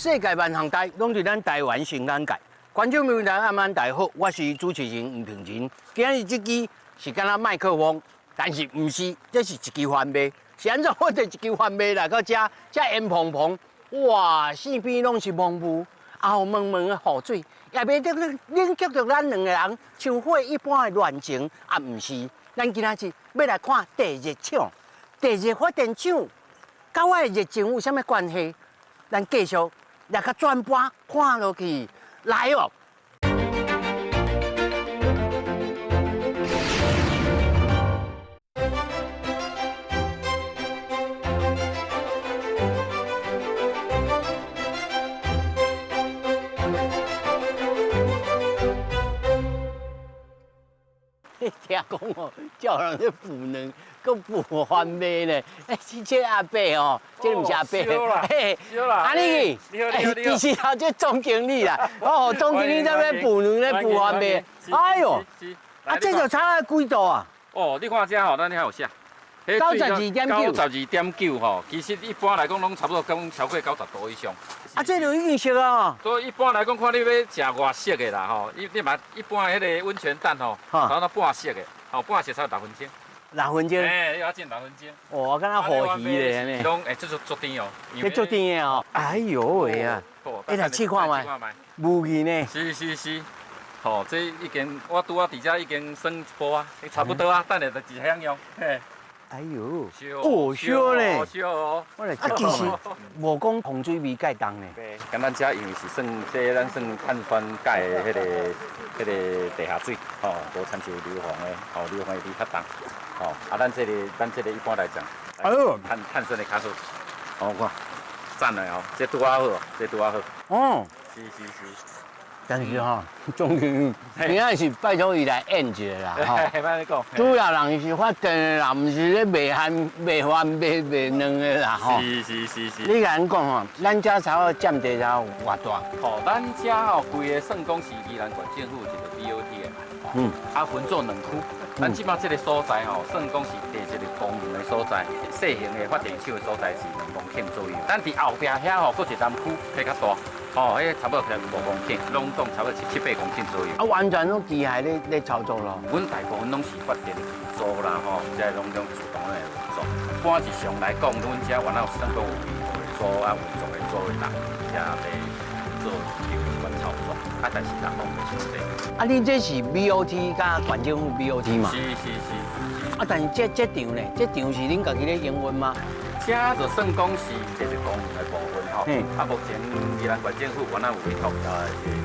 世界萬項代，攏佇咱台灣新眼界。觀眾朋友，大家晚大好，我是主持人吳平仁。今日這支是敢若麥克風，但是毋是，這是一支番麥。是按怎我佇一支番麥來到遮，遮煙蓬蓬，哇，四邊攏是濃霧，啊，有濛濛的雨水，也袂得冷卻著咱兩個人像火一般的戀情，啊，毋是。咱今仔日欲來看地熱廠，地熱發電廠，佮我的熱情有啥物關係？咱繼續來共轉播看落去，來哦！聽講哦，叫人咧孵卵，閣孵番麥呢。欸，這阿伯哦，這毋是阿伯，嘿，阿你，欸，其實這總經理啦，哦，總經理在咧孵卵咧孵番麥。哎喲，啊，這就差幾度啊？哦，你看這吼，咱遐有寫。92.9。92.9吼，其實一般來講攏差不多講超過90度以上。啊，這就已經熟啊！所以一般來講，看你欲食偌熟的啦吼，你你嘛一般彼个溫泉蛋吼，差不多半熟的，吼半熟才六分鐘。六分鐘。欸，你要煎六分鐘。哦，敢若芋魚咧按呢。攏會這足足甜哦。這足甜的哦。哎喲喂啊！欸，來試看覓。霧氣呢？是是是。吼，這已經我拄仔佇遮已經算一波啊，差不多啊，等下就一享用。嘿。哎呦，哦，燒咧，燒哦！啊，其實無講洪水味蓋重呢。敢咱遮因為是算這咱算碳酸鈣的彼個地下水，吼，無親像硫磺的，吼，硫磺的味較重，吼，啊，咱這個一般來講，哎喲，碳酸的較好，哦，看，讚的哦，這拄仔好，這拄仔好，哦，是是是。但是吼，總經理，今仔是拜託伊來演一下啦，吼。主要人是發電的啦，毋是咧賣番賣番賣賣卵的啦，吼。是是是是。你共阮講吼，咱遮差不多佔地差偌大？吼，咱遮吼規个算講是宜蘭縣政府一個 BOT 的，啊分做兩區。咱這擺這个所在吼，算講是佇一個公園的所在，細型的發電廠的所在是2公頃左右。咱佇後壁遐吼，閣一個南區，彼較大。哦，彼差不多5公頃，攏總差不多七八公頃左右。啊，完全攏機械咧操作咯。阮大部分攏是發電機組啦，吼，這攏種自動來運作。一般日常來講，阮遮原來有算講有維護的組啊，運作的組的人，遮咧做這款操作。啊，但是人攏袂傷濟。啊，恁這是 BOT 佮縣政府 BOT 嘛？是是是。啊，但是這場呢？這場是恁家己咧營運嗎？這就算講是這是公園的部分吼。啊，目前宜蘭縣政府原來有委託一個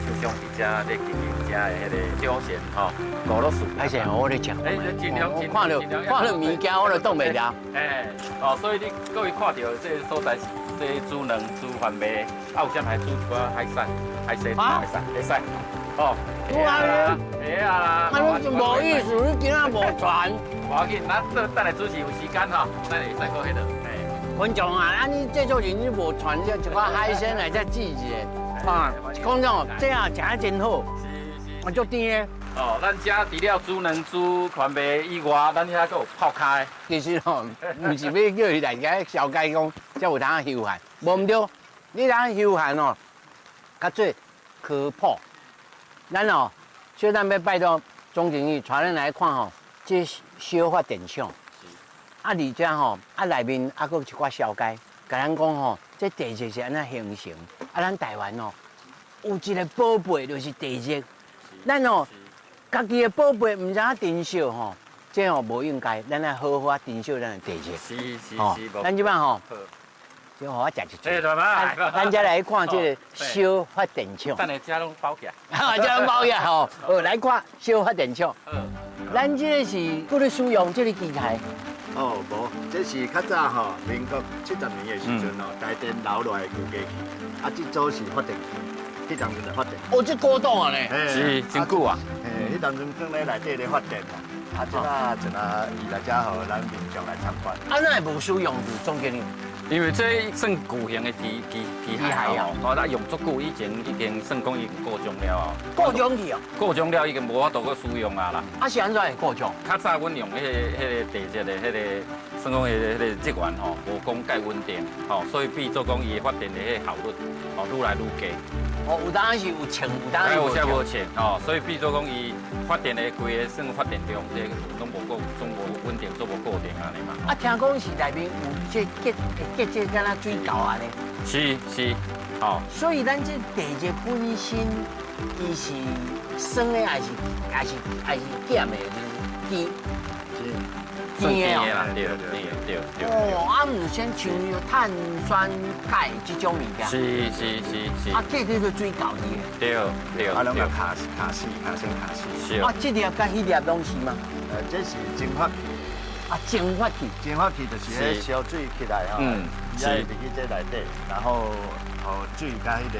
廠商佇遮咧經營遮的彼个休閒吼，娛樂室。歹勢，我咧食。欸，盡量我看著看著物件，我就擋袂牢。欸，哦，所以你各位看著這个所在是這煮卵、煮番麥，啊，有啥還煮一寡海產、海鮮、海產、會使。哦，煮啊，會啊啦。啊，你無意思，你今仔無傳。無要緊，咱等等下主持有時間吼，咱會使閣彼落。觀眾啊，啊你製作人你無傳這一寡海鮮來遮試一下，啊，講真哦，這啊食得真好，是是，啊足甜的。哦，咱遮除了煮卵、煮番麥以外，咱遐閣有泡跤的。其實吼，毋是欲叫伊來遮小解講，才有通休閒，無毋對，你通休閒哦，較做科普。咱哦，小等欲拜託總經理帶咱來看吼，這小發電廠。啊，而且吼，啊內面啊閣一寡小解，共咱講吼，這地熱是按怎形成？啊，咱台灣哦，有一个寶貝就是地熱，咱哦，家己的寶貝毋知影珍惜吼，這哦無應該，咱愛好好啊珍惜咱的地熱。是是是，咱這擺吼，先予我食一喙。咱才來看這个小發電廠。等下遮攏包起來。哈，遮攏包起來吼。好，來看小發電廠。咱這个是閣咧使用這个機械。哦，無，這是較早吼，民國70年的時陣吼，台電留落來的舊機器，啊，這組是發電機，彼當陣就發電。哦，這古董啊呢？是，真久啊。嘿，彼當陣放咧內底咧發電啦，啊，這啊陣啊，移來遮予咱民眾來參觀。啊，哪會無使用？總經理？因為這算舊型的機械哦，哦，咱用足久，以前已經算講已經故障了哦。故障去哦？故障了已經無法度閣使用啊啦。啊，是按怎會故障？較早阮用彼个地熱的彼个算講彼個熱源吼，無講蓋穩定，吼，所以變做講伊的發電的彼個效率，吼，愈來愈低。哦，有當時有穿，有當時無穿。無穿，吼，所以變做講伊發電的規个算發電量，這攏無固，總無穩定，做無固定按呢嘛。啊，聽講是內面有這結結這敢若水喉按呢。是是，吼。所以咱這地熱本身，伊是酸的，還是還是還是鹹的？就是甜。甜的啦，對對對對。哦，啊，毋先像碳酸鈣這種物件。是是是是。啊，這叫做水喉佇的。對對。啊，攏共卡卡死，卡先卡死。是。啊，這粒佮彼粒攏是嗎？這是蒸發器。啊，蒸發器。蒸發器就是彼燒水起來吼，伊愛入去這內底，然後予水佮彼個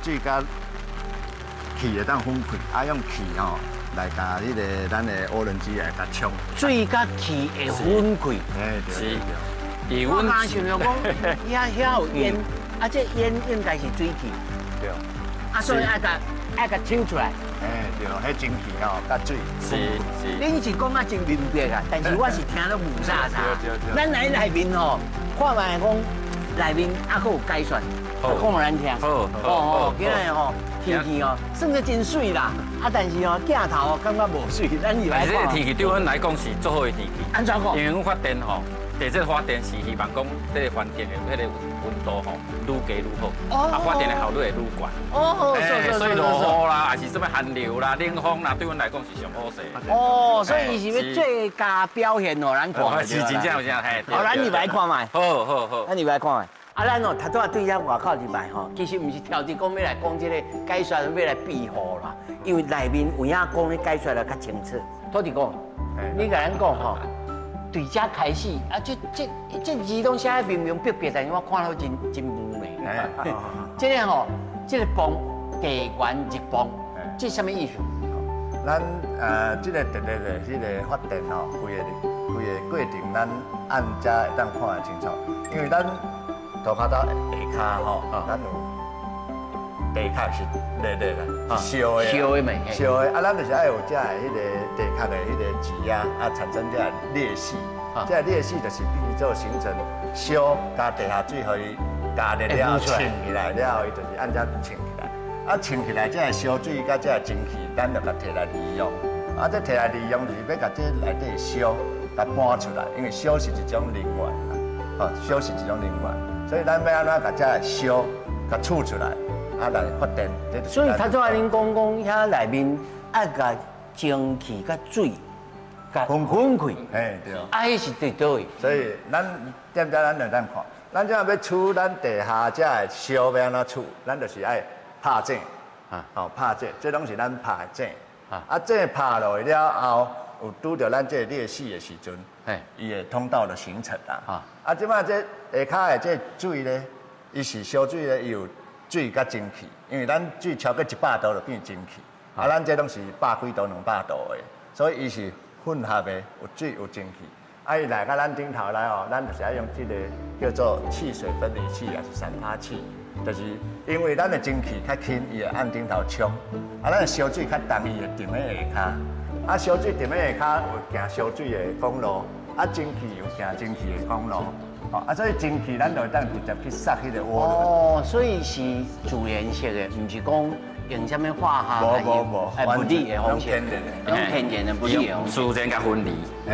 水佮氣會當分開，啊用氣吼來共彼個咱的渦輪機來共沖。水佮氣會分開。哎，對對。我剛想著講，遐遐有煙，啊，這煙應該是水氣。對。啊，所以愛共愛共抽出來。哎，對，彼蒸氣吼，佮水。是是。恁是講啊真明白啊，但是我是聽得霧煞煞。咱來內面吼，看覓講內面猶閣有解說，講予咱聽。好，哦哦，今仔日吼天氣哦，算做真媠啦，啊，但是哦鏡頭哦感覺無媠，咱入來看。這個天氣對阮來講是足好的天氣。按怎講？因為阮發電吼，地熱發電是希望講這個環境的彼個溫度吼愈低愈好，啊，發電的效率會愈懸。哦，所以落雨啦，還是啥物寒流啦、冷風啦，對阮來講是上好勢。哦，所以伊是欲最佳表現予咱看。是真正有正嘿。好，咱入來看覓。好好好。咱入來看覓。啊，咱哦，頭拄仔對遐外口入來吼，其實毋是挑佇講欲來講這個解說欲來庇護啦，因為內面有影講咧解說得較清楚。土地公，你共咱講吼，對遮開始啊，這這這字攏寫得明明白白，但是我看了真真霧呢。這個吼，這個泵地源熱泵，這啥物意思？咱這個地熱的這個發電吼，規个規个過程，咱按遮會當看得清楚，因為咱塗跤頭下跤吼，咱有地殼是熱熱啦，是燒的，燒的嘛，燒的啊，咱就是愛有這个彼個地殼的彼個擠壓啊，產生這个裂隙，這个裂隙就是變做形成燒佮地下水，予伊加熱了後穿起來了後，伊就是按這穿起來，啊穿起來這个燒水佮這个蒸汽，咱就共提來利用，啊這提來利用就是欲共這內底燒共搬出來，因為燒是一種能源啦，吼，燒是一種能源。所以咱欲按怎共這个燒，共取出來，啊來發電。所以頭拄仔恁講講遐內面愛共蒸氣佮水，共分開。嘿對。啊，彼是佇佗位？所以咱踮遮咱就當看，咱這欲取咱地下這个燒欲按怎取，咱就是愛拍井。啊，吼拍井，這攏是咱拍的井。啊，井拍落去了後，有拄著咱這個裂隙的時陣，伊的通道就形成啦。啊，這擺這下跤的這水咧，伊是燒水咧，伊有水佮蒸氣，因為咱水超過100度就變蒸氣，啊，咱這攏是百幾度、200度的，所以伊是混合的，有水有蒸氣。啊，伊來到咱頂頭來哦，咱就是愛用這個叫做氣水分離器，也是散發器，就是因為咱的蒸氣較輕，伊會按頂頭衝；啊，咱的燒水較重，伊會沉佇下跤。啊，燒水沉佇下跤有行燒水的管路，啊，蒸氣有行蒸氣的管路。哦，啊，所以蒸氣咱就會當直接去殺彼個渦輪。哦，所以是自然式的，毋是講用啥物化學。無無無，物理的方式，攏天然的物理的方式。自然共分離，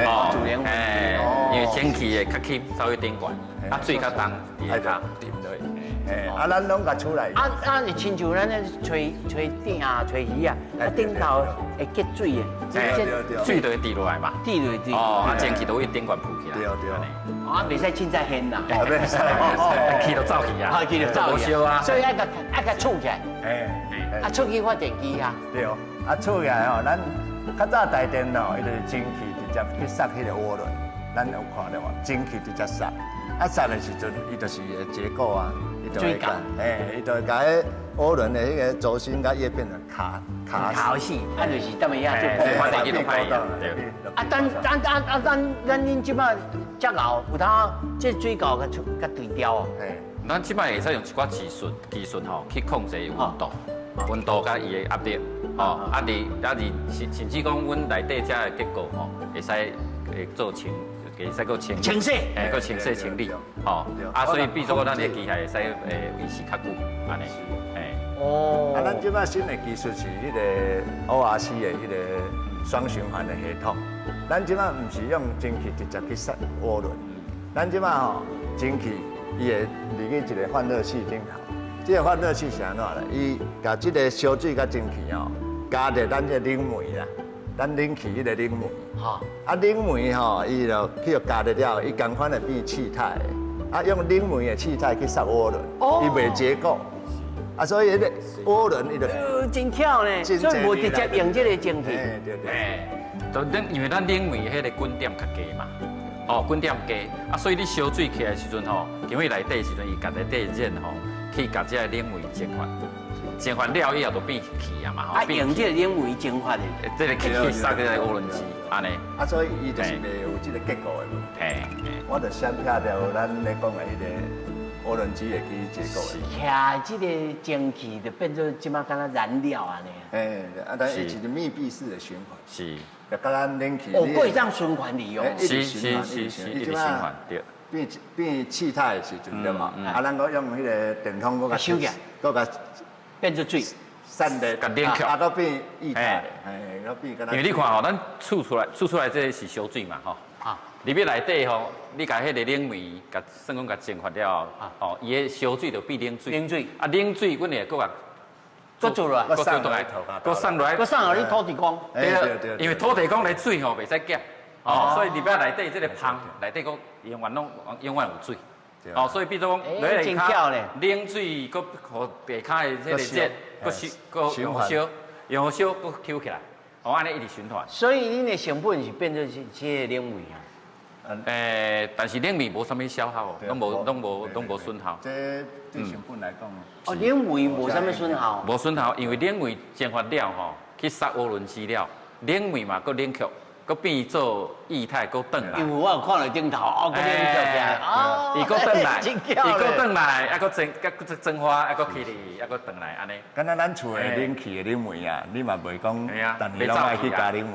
哦，自然分離。因為蒸氣會較輕，走去頂懸，啊，水較重，佇下跤沉落去。哎，啊，咱攏共取來。啊啊，親像咱咧吹吹鼎啊，吹魚啊，啊頂頭會結水的，水就會滴落來嘛。滴落去。哦，啊，蒸氣就會頂懸浮起來。對對。啊，袂使凊彩掀啦。袂使，袂使。氣就走去啊。氣就走去啊。所以愛共愛共取起來。哎。啊，取去發電機啊。對。啊，取起來吼，咱較早台電吼，伊就是蒸氣直接去殺彼個渦輪，咱有看著無？蒸氣直接殺，啊殺的時陣，伊就是會結構啊。水共，嘿，伊就會共彼渦輪的彼個軸心佮葉片的卡卡卡死，啊，就是踮遐做發電機就歹對。啊，等等啊啊，咱咱恁這擺遮𠢕有當這水喉共出共對調哦。嘿，咱這擺會使用一寡技術技術吼去控制溫度，溫度佮伊的壓力，吼，啊，佇啊，佇甚甚至講阮內底遮的結構吼，會使會做成。會使閣清清洗，嘿，閣清洗清理，吼，啊，所以變做講咱的機械會使維持較久，按呢，嘿。哦。啊，咱這擺新的技術是彼個 ORC 的彼個雙循環的系統。咱這擺毋是用蒸汽直接去殺渦輪，咱這擺吼蒸汽伊會入去一個換熱器頂頭。這個換熱器是按怎咧？伊共這個燒水佮蒸汽吼加熱咱這個冷媒啦，咱冷氣彼個冷媒。啊，冷媒吼，伊就去予加熱了，伊仝款會變氣態的。啊，用冷媒的氣態去殺渦輪，伊袂結構。啊，所以彼個渦輪伊就真巧呢，所以無直接用這個蒸汽。對對。就咱因為咱冷媒彼個滾點較低嘛，哦，滾點低，啊，所以你燒水起來的時陣吼，因為內底的時陣，伊共內底熱吼，去共這個冷媒蒸發，蒸發了以後就變氣啊嘛，啊，用這個冷媒蒸發的，這個氣去殺這個渦輪機，按呢。啊，所以伊就是袂有這個結構的問題。嘿，我就先撇掉咱咧講的彼個渦輪機會去結構的。徛這個蒸汽就變做這馬敢若燃料按呢。嘿，啊，但是一個密閉式的循環。是。就佮咱冷氣。哦，會當循環利用。是是是是，一直循環對。變變氣態的時陣對無？啊，咱閣用彼個電筒閣共收起來，閣共變做水，散熱，共冷卻，啊，閣變液態，嘿，閣變。因為你看吼，咱儲出來儲出來這個是燒水嘛，吼。啊。入去內底吼，你共彼個冷媒，共算講共蒸發了後，吼，伊的燒水就變冷水。冷水。啊，冷水阮會閣共。閣做落來，閣做來，閣送落來，閣送予你土地公。對，因為土地公的水吼袂使減，哦，所以入來內底這個芳內底閣永遠攏永遠有水，哦，所以變做講，欸，真巧咧，冷水閣予地跤的這個熱，閣燒，閣用燒，用燒閣抽起來，哦，按呢一直循環。所以恁的成本是變做是這個冷媒啊。但是冷媒無啥物消耗，攏無攏無攏無損耗。這對成本來講，哦，冷媒無啥物損耗。無損耗，因為冷媒蒸發了吼，去殺渦輪機了，冷媒嘛，閣冷卻，閣變做液態，閣轉來。因為我有看到頂頭，哦，閣冷卻起來，哦，伊閣轉來，伊閣轉來，啊，閣蒸，閣蒸發，啊，閣起去，啊，閣轉來，按呢。敢若咱厝的冷氣的冷媒啊，你嘛袂講，逐年攏愛去加冷媒。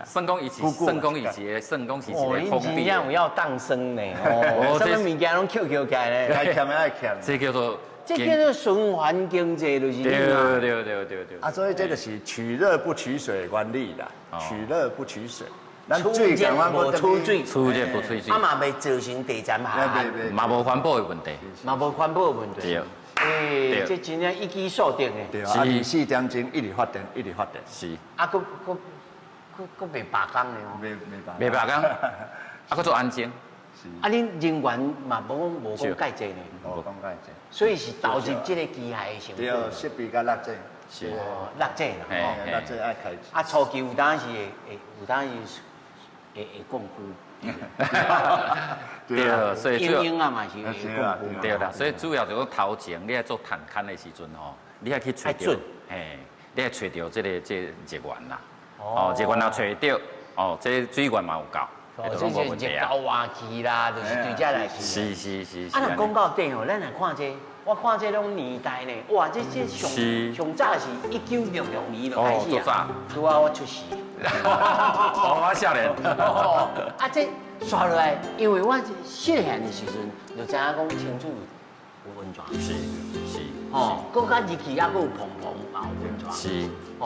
算講伊是，算講伊是個，算講是一個封閉。真正有要當生呢，哦，啥物物件攏抾抾起來咧。愛欠的愛欠。這叫做，這叫做循環經濟，就是。對對對對對。啊，所以這就是取熱不取水原理啦，取熱不取水。咱水無取水，取熱不取水。啊嘛袂造成地層下，嘛無環保的問題。嘛無環保的問題。對。欸，這真正一舉數得的。對啊，24點鐘一直發電，一直發電。是。啊，閣閣。閣袂罷工的哦，袂罷工，啊，閣做安靜。是。啊，恁人員嘛無講無講蓋濟呢，無講蓋濟。所以是投入這個機械的成本。對，設備佮落井。是。落井啦，吼，落井愛開。啊，初期有當時會會，有當時會會降低。對，所以主要。啊嘛是會降低。對啦，所以主要就講頭前你愛做探勘的時陣吼，你愛去揣著，嘿，你愛揣著這個這個熱源啦。哦，熱源若揣著，哦，這水源嘛有夠，哦，這是熱交換器啦，就是對這來去。是是是。啊，若講到底吼，咱來看這，我看這攏年代呢，哇，這這上上早是1966年就開始啊。拄啊，我出世。哦，我少年。哦，啊，這刷落來，因為我細漢的時陣就知影講清水有溫泉。是是。哦，閣較入去猶閣有蓬蓬嘛有溫泉。是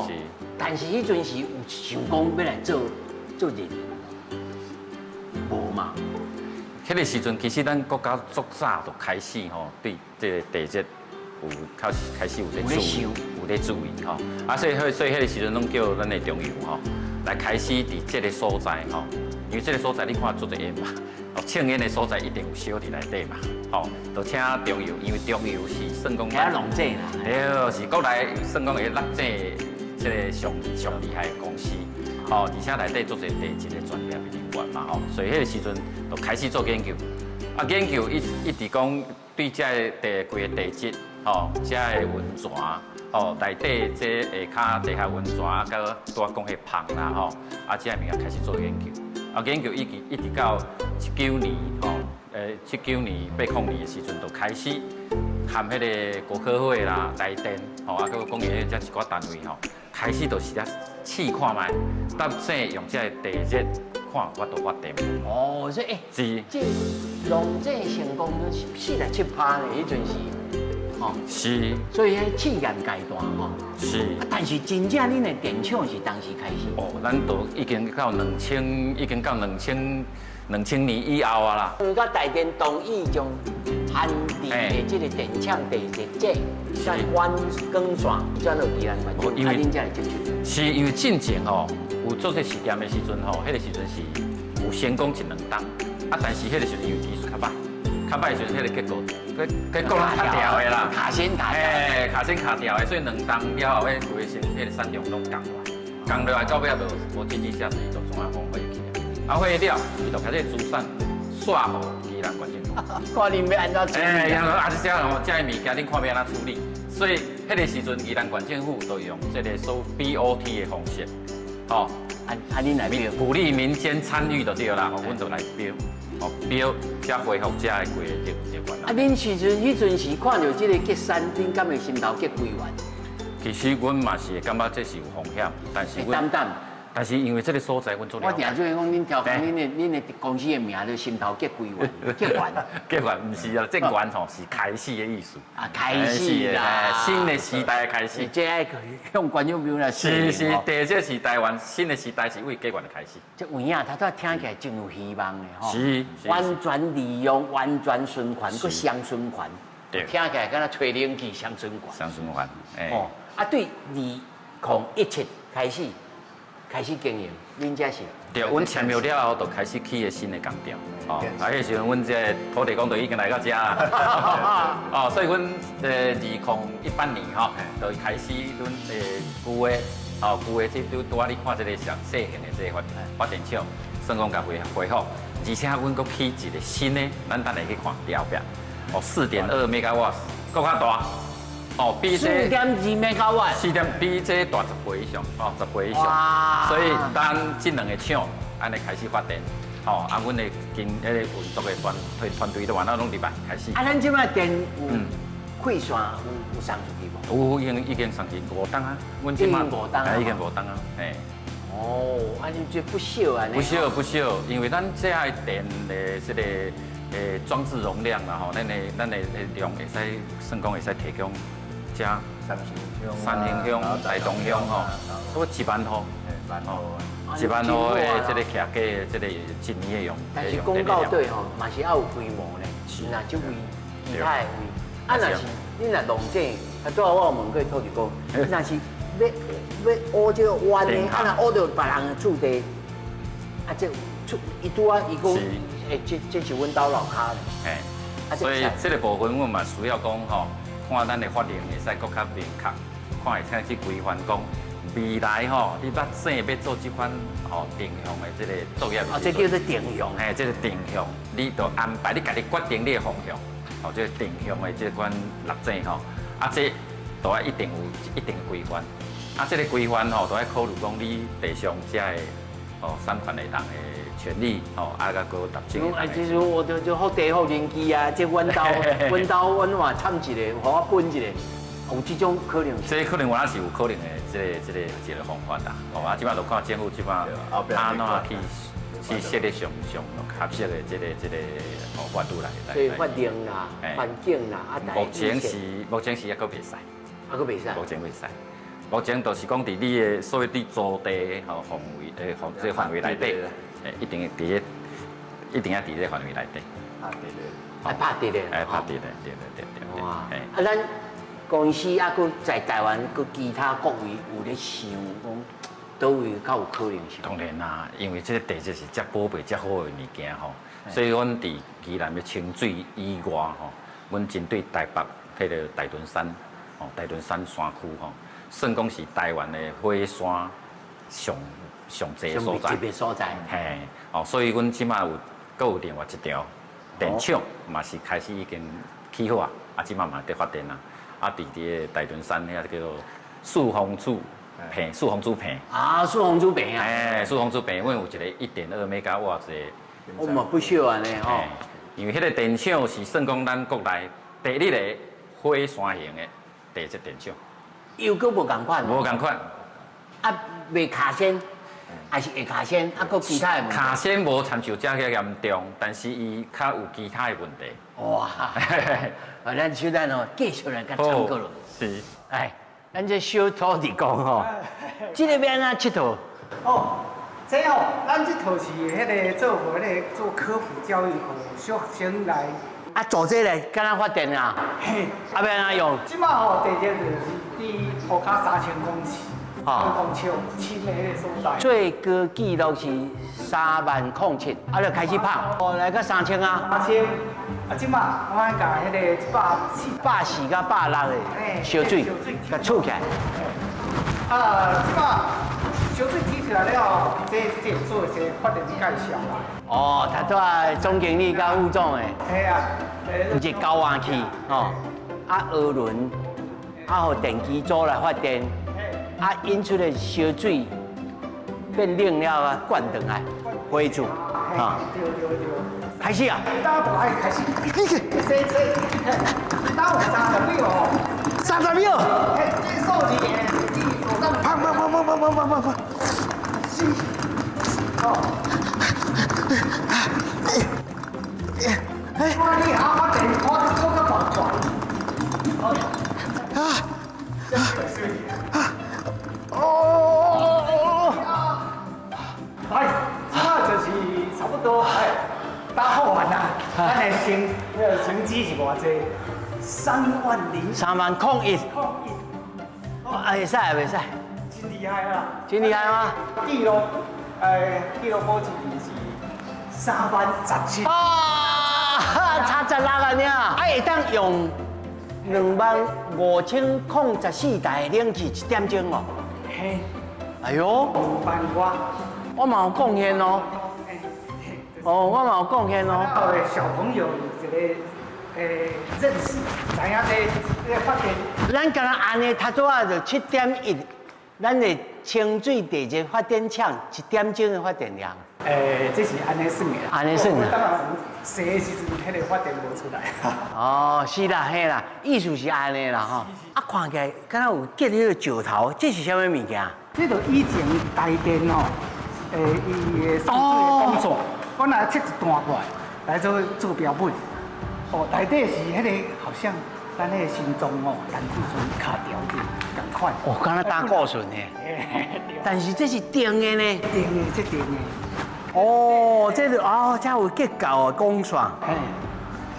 是。但是彼陣時有想講欲來做做熱源，無嘛？彼個時陣其實咱國家足早就開始吼，對這個地熱有開始開始有咧注意，有咧注意吼。啊，所以所以彼個時陣攏叫咱的中油吼來開始佇這個所在吼，因為這個所在你看足濟煙嘛，哦，抽煙的所在一定有燒佇內底嘛，吼，就請中油，因為中油是算講，遐弄這啦，對，是國內算講會落井這個上上厲害的公司，吼，而且內底足濟地質的專業的人員嘛，吼，所以彼個時陣就開始做研究，啊，研究一一直講對這个地規個地質，吼，這个溫泉，吼，內底這下跤地下溫泉，啊，佮拄仔講彼芳啦，吼，啊，這个物件開始做研究，啊，研究一直一直到79年，吼，79年80年的時陣就開始含彼個國科會啦、台電，吼，啊，佮工研院這一寡單位，吼，開始就是咧試看覓，到底用這個地熱看有法度發電。哦，所以欸，是。這弄這成功率47%呢，彼陣時，哦，是。所以彼試驗階段吼。是。啊，但是真正恁的電廠是當時開始。哦，咱都已經到兩千，已經到兩千2000年以後啊啦。因為台電同意將旱地的這個電廠地熱井，再彎光線轉到宜蘭縣，因為恁才會接觸。是因為進前吼有做這試驗的時陣吼，彼個時陣是有成功一兩冬，啊，但是彼個時陣因為技術較歹，較歹時陣彼個結果，結果攏卡掉的啦，卡先卡，嘿，卡先卡掉的，所以兩冬了後，彼規個先彼個產量攏降落來，降落來到尾仔就無經濟價值，就怎啊荒廢去啊。啊，廢了，伊就開始資產煞予宜蘭縣政府。看恁欲按怎處理。欸，啊，這吼，這个物件恁看欲按怎處理。所以，彼个時陣宜蘭縣政府就用這個所謂 BOT 的方式，吼，啊啊，恁來標，鼓勵民間參與就對啦，吼，阮就來標，哦，標才恢復這个規个熱源。啊，恁時陣彼陣時看著這個結山，恁敢會心頭結歸怨？其實阮嘛是會感覺這是有風險，但是阮。但是因為這個所在，阮做了。我定做講，恁調講恁的公司的名就心頭結歸怨，結緣。結緣毋是啊，這緣吼是開始的意思。啊，開始啦，新的時代的開始。這愛向觀眾朋友來說。是是，地這是台灣新的時代，是為結緣的開始。這有影，頭拄聽起來真有希望的吼。是。完全利用，完全循環，閣雙循環。對。聽起來敢若吹冷氣雙循環。雙循環。哦，啊，對，2017開始。開始經營，恁這是？對，阮簽約了後，就開始起个新的工廠。哦，啊，彼時陣阮這個土地公就已經來到遮啊。哦，所以阮2018年吼，就開始阮舊的，哦舊的這拄拄仔你看這個小細型的這個發電廠，算講共恢復，而且阮閣起一個新的，咱等下去看後壁，哦，4.2兆瓦，閣較大。哦，比這4.2兆瓦，四點比這大10倍以上，哦，10倍以上。所以咱這兩個廠按呢開始發電，吼，啊，阮的經彼個運作的團隊都完了攏入來開始。啊，咱這擺電有開線有送出去無？有，已經送去五檔啊，阮這擺已經五檔啊，已經五檔啊，嘿。哦，啊，你這不少啊，不少不少，因為咱這個電的這個裝置容量啦，吼，咱的量會使算講會使提供。三星鄉、台東鄉吼，差不多一萬戶，一萬戶的這個徛家，這個一年的用。但是講到底吼，嘛是愛有規模咧，若這位其他的位，啊，若是你若弄這，啊，拄仔我有問過土地公，若是欲挖這個彎的，啊，若挖著別人的厝地，啊，這厝伊拄仔伊講，欸，這是阮兜樓跤咧。嘿，所以這個部分阮嘛需要講吼。看咱的法令會使閣較明確，看會使去規範講未來吼，你捌井欲做這款吼定向的這個作業。哦，這叫做定向。嘿，這個定向，你就安排你家己決定你的方向，哦，這個定向的這款錄井吼，啊，這都愛一定有一定的規範，啊，這個規範吼，都愛考慮講你地上這个哦產權的人的權利吼，啊，佮閣搭井。啊，就是我就福地福人機啊，這阮兜阮兜阮嘛參一个，予我分一個，有這種可能。這可能我是有可能的，這個方法啦。哦，啊，這擺就看政府這擺按怎去設立上上合適的這個哦法律來。所以法令啦、環境啦，啊，目前是猶閣袂使，猶閣袂使。目前袂使。目前就是講佇你的所謂佇租地吼範圍誒範這個範圍內底，一定佇咧，一定愛佇這個範圍內底。拍地咧，愛拍地咧，愛拍地咧，對對對對。哇！啊，咱公司啊，閣在台灣閣其他國位有咧想講，佗位較有可能性？當然啦，因為這個地質是遮寶貝、遮好的物件吼，所以阮佇宜蘭的清水以外吼，阮針對台北彼個大屯山，吼大屯山山區吼，算講是台灣的火山上上濟的所在。所在。嘿，哦，所以阮這擺有閣有另外一條電廠，嘛是開始已經起好啊，啊，這擺嘛佇發電啊，啊，佇個大屯山遐叫做四方厝坪，四方厝坪。啊，四方厝坪啊。哎，四方厝坪，阮有一個1.2兆瓦的。我嘛不少按呢吼。因為彼個電廠是算講咱國內第一個火山型的地質電廠。又閣無仝款。無仝款。啊，袂卡先。還是會卡線，啊，閣其他的問題。卡線無親像遮遐嚴重，但是伊較有其他的問題。哇！啊，咱小等哦，繼續來佮參考落。是。哎，咱這小土地公吼，這個欲按怎𨑨迌？哦，這哦，咱這套是彼个做予彼个做科普教育，予小學生來。啊，做這個敢若發電啊？嘿。啊，欲按怎用？這馬吼，地熱就是佇塗跤3000公尺，公尺深的彼个所在。最高紀錄是3萬零7，啊，就開始拍，哦，來到3000啊。3000，啊，這馬我愛共彼个140。140佮160的燒水，共儲起來。啊，這馬燒水提起來了後，這有做一些發電介紹啦。哦，頭拄仔總經理佮副總的。嘿啊。有一個交換器，吼，啊，渦輪，啊，予電機組來發電，啊，引出的燒水變冷了啊，灌轉來回注，啊。對對對。開始啊！打就愛開始。這打有30秒哦。30秒。嘿，這數字你做當。砰砰砰砰砰砰砰砰。四。哦。我你下我電我我較大大。啊！哦！來，這馬就是差不多，哎，打好完啦。咱的成績是偌濟？3萬零。3萬零1。零一。啊，會使啊，袂使。真厲害啊！真厲害嗎？記錄，記錄保持是3萬17。啊，差16萬爾，啊，會當用25,014台冷氣一點鐘哦。嘿。哎喲。2萬外。我嘛有貢獻哦。哦，我嘛有貢獻哦。小朋友有一個認識，知影這個發電。咱敢若按呢，頭拄仔就7.1，咱的清水地熱發電廠一點鐘的發電量。這是按呢算的。按呢算的。當然，洗的時陣，彼個發電無出來。哦，是啦，嘿啦，意思是按呢啦吼。啊，看起來敢若有結彼個石頭，這是啥物物件？這就以前台電吼，伊的送水的工作，我來切一段過來，來做做標本。哦，內底是彼个好像咱彼个心臟哦，膽固醇卡掉的仝款。哦，敢若膽固醇的。但是這是電的呢。電的，這電的。哦，這就哦，才有結構的光線。嘿，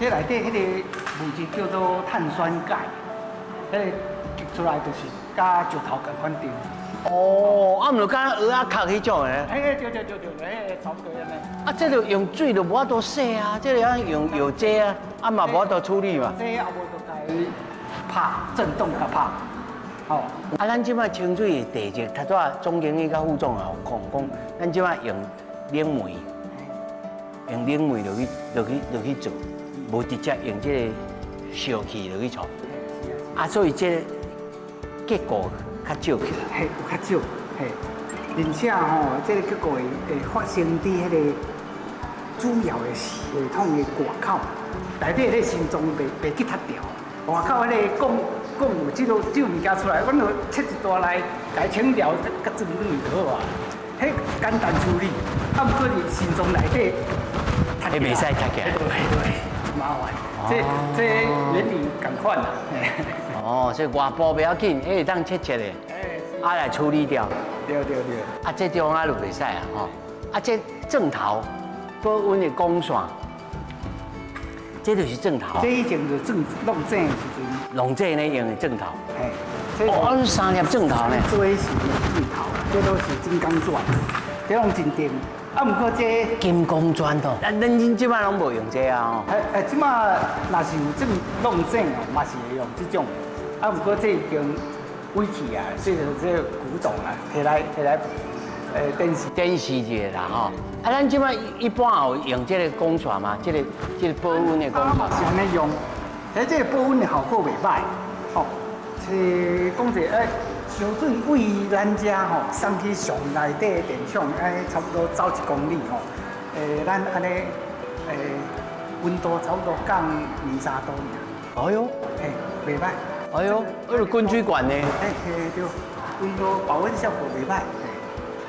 這內底彼個物質叫做碳酸鈣，彼个結出來就是佮石頭仝款重。哦，啊，毋就敢若蚵仔殼彼種的。嘿，對對對對，彼個差不多按呢。啊，這個用水就無法度洗啊，這個愛用藥劑啊，啊嘛無法度處理嘛。這也無就共拍震動共拍。哦。啊，咱這擺清水的地熱，頭拄仔總經理佮副總也有講，講咱這擺用冷媒，用冷媒落去落去落去做，無直接用這個燒氣落去做。啊，所以這個結果較少去。嘿，有較少，嘿，而且吼，這個結果會發生佇彼個主要的系統的外口，內底彼個心臟袂去踢掉，外口彼個講講有這個這個物件出來，阮就切一段來共伊清掉，佮轉轉就好啊。彼簡單處理，啊，毋過佇心臟內底，彼袂使踢起來，對對，麻煩。這原理仝款啦。哦，所以外部袂要緊，彼會當切切的，啊來處理掉。對對對。啊，這種啊就袂使啊，吼。啊，這鑽頭保溫的光線，這就是鑽頭。這以前就鑽弄井的時陣。弄井咧用的鑽頭。嘿。哦，三粒鑽頭呢。這是鑽頭，這都是金剛鑽，這攏真重。啊，毋過這金剛鑽哦，咱恁這擺攏無用這啊吼。哎，這擺若是有這弄井哦，嘛是會用這種。啊，毋過這已經廢去啊，這個這個古董啊，提來提來，電視電視一個啦吼。啊，咱這擺一般有用這個光線嗎？這個保溫的光線。嘛是按呢用，彼這個保溫的效果袂䆀。吼，是講者哎，燒水為咱遮吼送去上內底的電廠，哎，差不多走1公里吼。咱按呢，溫度差不多降2、3度爾。哎喲，嘿，袂䆀。哎喲，彼個滾水罐呢？嘿，對，溫度保溫效果袂䆀。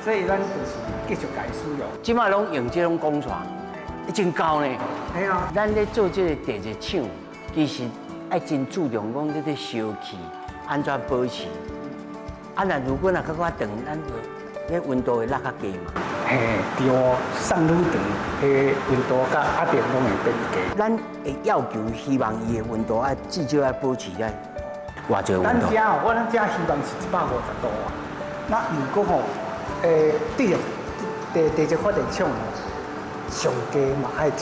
所以咱就是繼續共使用。這擺攏用這種鋼線，真厚呢。係啊。咱咧做這個地熱廠，其實愛真注重講這個燒氣按怎保持。啊，若如果若閣較長，咱就那溫度會落較低嘛。嘿，對，送愈長，彼溫度佮壓力攏會變低。咱會要求希望伊的溫度愛至少愛保持在偌濟溫度。咱遮吼，我咱遮希望是150度啊。那毋過吼，地地地熱發電廠吼，上低嘛愛120，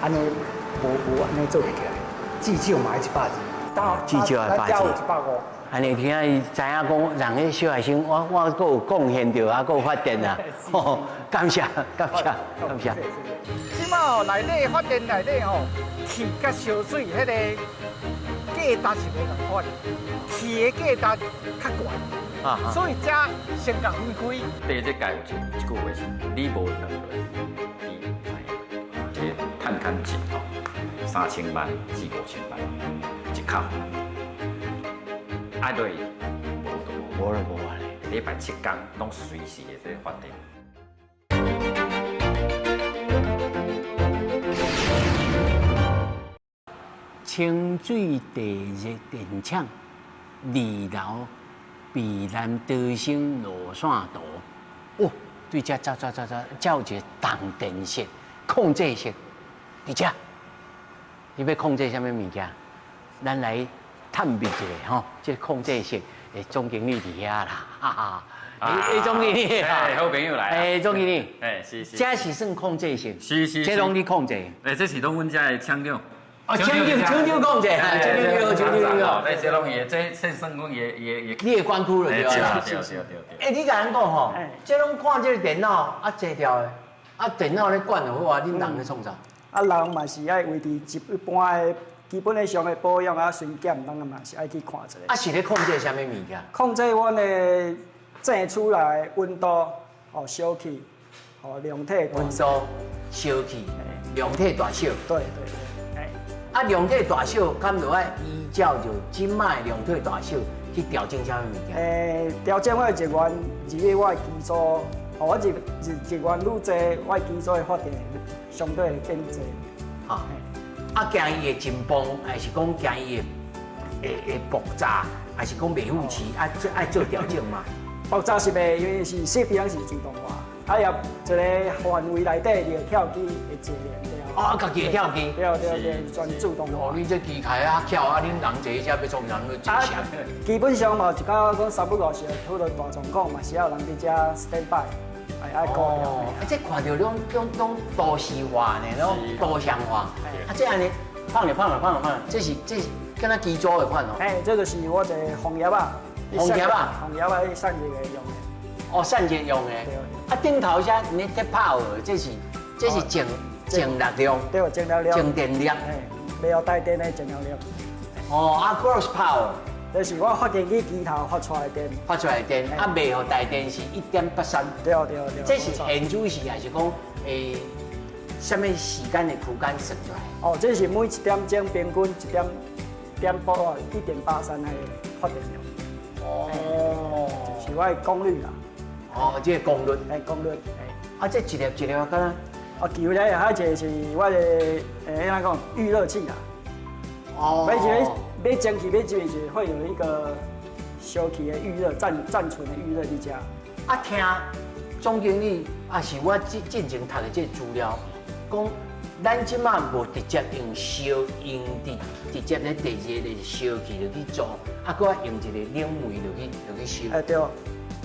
按呢無無按呢做袂起來，至少嘛愛120。至少愛120。咱遮有150。按呢聽伊知影講，人彼小學生，我我閣有貢獻著，啊，閣有發電啊，吼，感謝感謝感謝。這擺吼內底發電內底吼，氣佮燒水彼个價值是無仝款，氣的價值較懸，所以才先共分開。地熱界有一句話是：你無能力，你毋知影。這個探勘井吼，3000萬至5000萬一口。啊，落去無就無，無就無啊咧。禮拜七工攏隨時會使發電。清水地熱電廠二樓避難逃生路線圖，哦，對這走走走走，這有一個動電室、控制室，佇遮，你欲控制啥物物件？咱來探秘一下吼，這個控制室的總經理佇遐啦，哈哈，欸，總經理，欸，好朋友來，欸，總經理，欸，是是，這是算控制室，是是，這攏你控制，欸，這是攏阮遮的廠長。哦，廠長，廠長控制，廠長好，廠長好。這攏伊的，這算講伊的，伊你的管區了對啦。對對對。欸，你共咱講吼，這攏看這個電腦啊，坐牢的，啊，電腦咧管就好啊，恁人咧創啥？啊，人嘛是愛維持一般的基本的上的保養啊、巡檢，咱嘛是愛去看一下。啊，是咧控制啥物物件？控制阮的井厝內溫度、哦燒氣、哦量體。溫度、燒氣、量體大小。對對對。啊，量體大小，敢就愛依照就這擺量體大小去調整啥物物件？欸，調整我的熱源入去我的機組，哦，我熱熱熱源愈濟，我的機組的發電相對會變濟。哈，啊，驚伊會緊繃，還是講驚伊會會爆炸，還是講袂赴氣，啊，做愛做調整嘛？爆炸是袂，因為是設備攏是自動化，啊，也一個範圍內底，你的跳機會自連掉。哦，家己會跳機。對對對，全自動化。哦，你這機械啊巧啊，恁人坐這欲創啥？你真強。基本上嘛，一擺講三不五時，遇著大狀況嘛，是要有人佇遮 stand by，愛愛顧著。哦，啊，這看著攏攏攏都市化呢，攏都鄉化。啊，這按呢放咧放咧放咧放咧，這是這是敢若機組的款哦。哎，這就是我一個風葉仔。風葉仔。風葉仔散熱的用的。哦，散熱用的。啊，頂頭遮你鐵炮的，這是這是靜靜力量。對，靜力量。靜電力。嘿，袂予帶電的靜力量。哦，啊，gross power。就是我發電機機頭發出來的電。發出來的電，啊，袂予帶電是1.83。對對對。這是現主時還是講欸，啥物時間的區間算出來？哦，這是每一點鐘平均一點點八1.83的發電量。哦，就是我的功率啦。哦，這個功率。欸，功率。啊，這一粒一粒敢若？啊，球咧，還一個是我的，欸，按怎講，預熱器啦。哦。買一個買蒸汽，買這邊就會有一個燒氣的預熱，暫暫存的預熱佇遮。啊，聽總經理，啊是我之進前讀的這個資料，講咱這擺無直接用燒，用直直接咧地熱的燒氣落去做，啊，閣愛用一個冷媒落去落去燒。欸，對。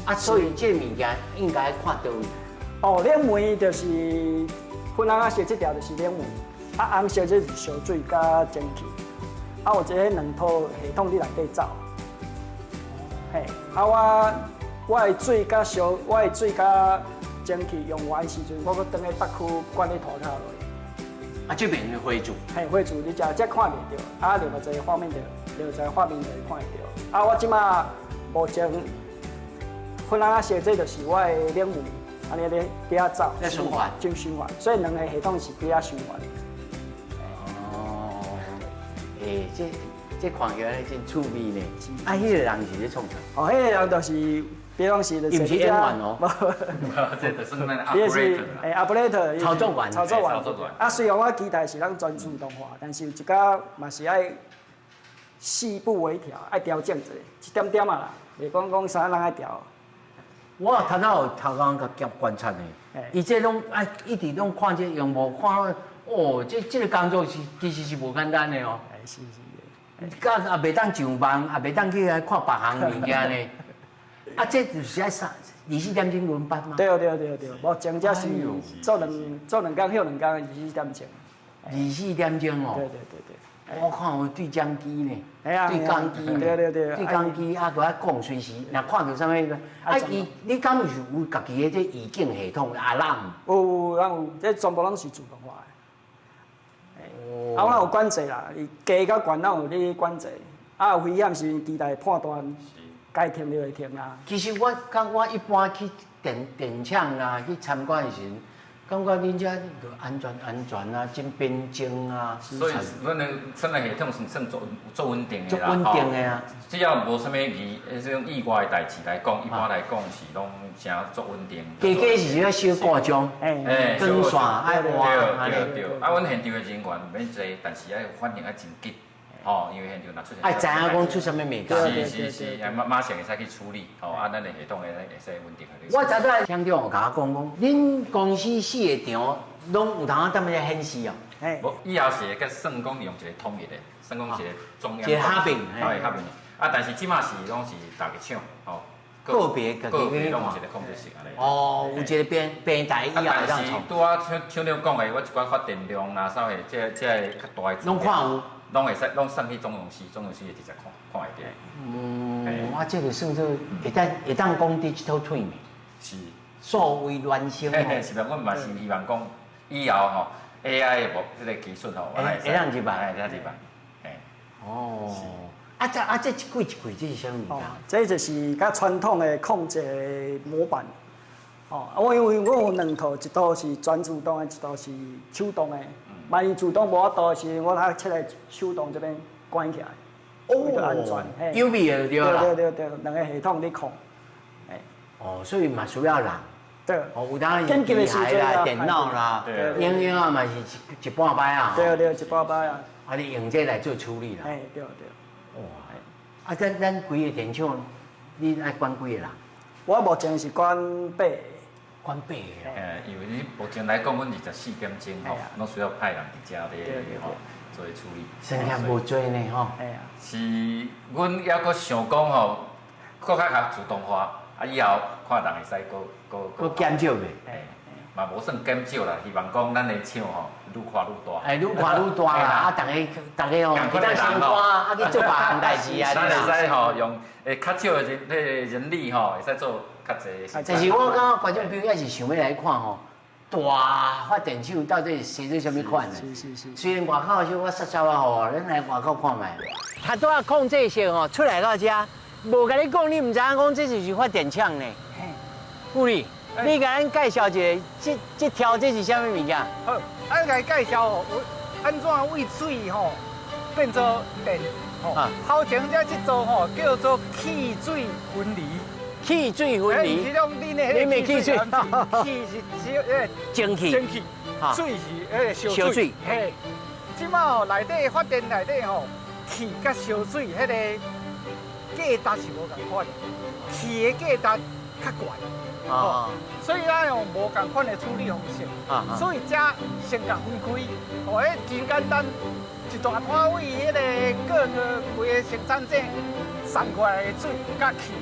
啊，所以這物件應該看佗位。哦，冷媒就是粉紅仔色這條就是冷媒，啊，紅色這是燒水佮蒸汽。啊，有一个兩套系統佇內底走。嘿，啊我我的水佮燒，我的水佮蒸汽用完時陣，我閣轉去北區管理塗跤落去。啊，這邊的火柱。嘿，火柱你這這看袂著，啊，另外一個畫面就，另外一個畫面就會看會著。啊，我這馬目前粉紅仔色這就是我的冷媒，按呢咧佇遐走。咧循環。真循環，所以兩個系統是佇遐循環。哦，欸，這這看起來真趣味呢。啊，彼個人是咧創啥？哦，彼個人就是比方是伊毋是演员哦，這就算咱伊是 operator 操作員，操作員。啊，雖然我機台是咱全自動化，但是有一寡嘛是愛細部微調，愛調整一下，一點點啊啦，袂講講啥人愛調。我頭仔有頭剛共觀察呢，伊這攏愛一直攏看這螢幕，看哦，這個工作是其實是無簡單的哦。是是。甲也袂當上網，也袂當去遐看別項物件呢。啊，這就是愛三24點鐘輪班嗎？對對對對，目前這是做兩工休兩工，二十四點鐘。24點鐘哦。對對對對。我看有對講機呢，對講機呢，對對對，對講機啊，閣愛講隨時，若看著啥物，啊伊，你敢有是有家己的這預警系統 alarm？有，咱有，這全部攏是自動化的。啊，阮有管制啦，伊低佮懸，咱有咧管制。啊，有危險時機台判斷，該停就會停啊。其實我感覺我一般去電廠啊去參觀的時陣，感覺恁遮就安全安全啊，真平靜啊。所以，阮的生產系統是算足足穩定的啦。足穩定的啊。只要無啥物意，這種意外的代誌來講，一般來講是攏誠足穩定。加加是要小故障，斷線愛換。對對對。啊，阮現場的人員毋免濟，但是愛反應愛真緊，吼，因為現場若出現。愛知影講出啥物物件。是是是，馬上會使去處理，吼，啊，咱的系統會使穩定。我早早廠長有共我講講，恁公司四個場攏有通踮遐顯示哦。無，以後是會閣算講用一個統一的，算講一個中央。一個合併，對，合併。啊，但是這馬是攏是逐个廠，吼，個別個別攏有一個控制室按呢。哦，有一個平台以後會當但是拄仔廠長講的，我一寡發電量啦，啥物，這個較大的。攏看有。攏會使，攏送去總公司，總公司會直接看看會著。嗯，我這個算做會當講 digital twin。是。數位孿生。是啦，阮嘛是希望講以後吼 AI 的這個技術吼，會當入來，會當入來。哦。啊，這一櫃一櫃，這是啥物件？這就是較傳統的控制模板。哦，啊，我因為我有兩套，一套是全自動的，一套是手動的。萬一自動無法度的時，我通切來手動這邊關起來，哦，就安全。有備的就對啦。對對對，兩個系統咧控。哦，所以嘛需要人。對。哦，有當時機械啦、電腦啦，應用啊嘛是一半擺啊。對對，一半擺啊。啊，你用這來做處理啦。對對。哇！啊，咱規个電廠，你愛管幾個人？我目前是管八個。管八個。因為你目前來講，阮24點鐘吼，攏需要派人佇遮咧吼做處理。生意無濟呢吼。是，阮猶閣想講吼，閣較自動化，啊以後看人會使閣減少袂？嘛無算減少啦，希望講咱的廠吼愈擴愈大。哎，愈擴愈大啦！啊，逐个逐个吼，會當上班，啊去做別項代誌啊。咱會使吼用較少的人彼個人力吼，會使做較濟。但是我感覺觀眾朋友也是想欲來看吼，大發電廠到底是做啥物款的？是是是。雖然外口小可濕濕啊吼，咱來外口看覓。他拄仔控制室吼出來到遮，無共你講，你毋知影講這就是發電廠呢。顧理。你共咱介紹一下，這條這是啥物物件？好，咱來介紹吼，按怎為水吼變做電吼。頭前這座吼叫做氣水分離。氣水分離。是講恁的彼個汽水，氣是迄個蒸汽，蒸汽，水是彼個燒水。嘿，這馬吼內底發電內底吼，氣佮燒水彼個價值是無仝款，氣的價值較懸。哦，所以咱用無仝款的處理方式，所以才先共分開。哦，彼真簡單，一大攤位彼个各个規个生產線送過來的水佮氣，